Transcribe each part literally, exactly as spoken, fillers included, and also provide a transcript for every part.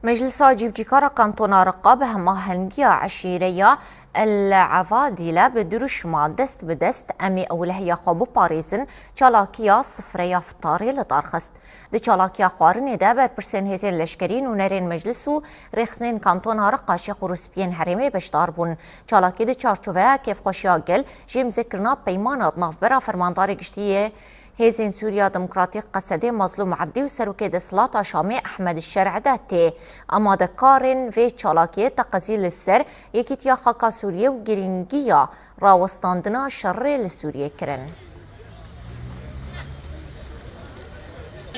Meclisa Cîbicîkara Kantona Riqa bi hemahengiya eşîreya El Evadî le bi dirûşma Dest bi dest em ê ewlehiya xwe biparêzin çalakiya Sifreya Fitarê li dar xist. Di çalakiya xwarinê de berpirsên hêzên leşkerî, nûnerên meclis û rêxistinên Kantona Riqa, şêx û rûspiyên herêmê beşdar bûn. Çalakî di çarçoveya kêfxweşiya gel ji îmzekirina peymana di navbera Fermandarê Giştî yê Hêzên Sûriya Demokratîk Qesedê Mazlûm Ebdî û Serokê Desthilata Şamê Ehmed Şer'e de tê. Amadekarên vê çalakiyê teqezî li ser yekîtiya xaka Sûriyê û girîngiya rawestandina şerê li Sûriyê kirin.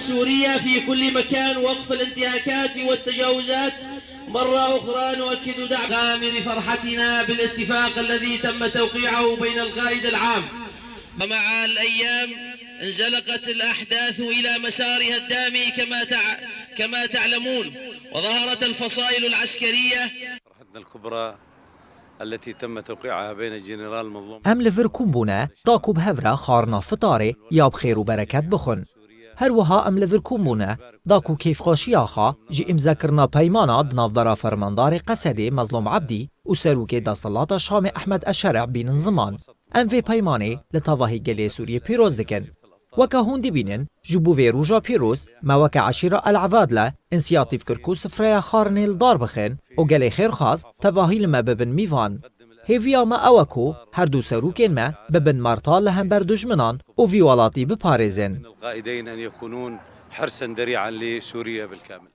سوريا في كل مكان، وقف الانتهاكات والتجاوزات. مرة أخرى نؤكد دعم غامر فرحتنا بالاتفاق الذي تم توقيعه بين القائد العام. ومع الأيام انزلقت الأحداث إلى مسارها الدامي كما تع-، كما تعلمون، وظهرت الفصائل العسكرية. فرحتنا الكبرى التي تم توقيعها بين الجنرال مظلوم. Em li vir kom bûne, da ku bi hev re xwarina fitarê ya bi xêr û bereket bixwin. Her wiha em li vir kom bûne, da ku kêfxweşiya xwe ji îmzekirina peymana di navbera Fermandarê Qesedê Mezlûm Ebdî û Serokê Desthilata Şamê Ehmed Eşşer'e bînin ziman. Em vê peymanê li tevahî gelê Sûriyê pîroz dikin. Weke hûn dibînin, ji bo vê roja pîroz, me weke eşîra El Evadî le însiyatîf kir ku sifreya xwarinê li dar bixin û gelê xêrxwaz tevahî li me bibin mîvan. Hêviya me ew e ku her du serokên me bibin mertal li hember dujminan û vî welatî biparêzin. القائدين أن يكونون حرسا ذريعا لسوريا بالكامل.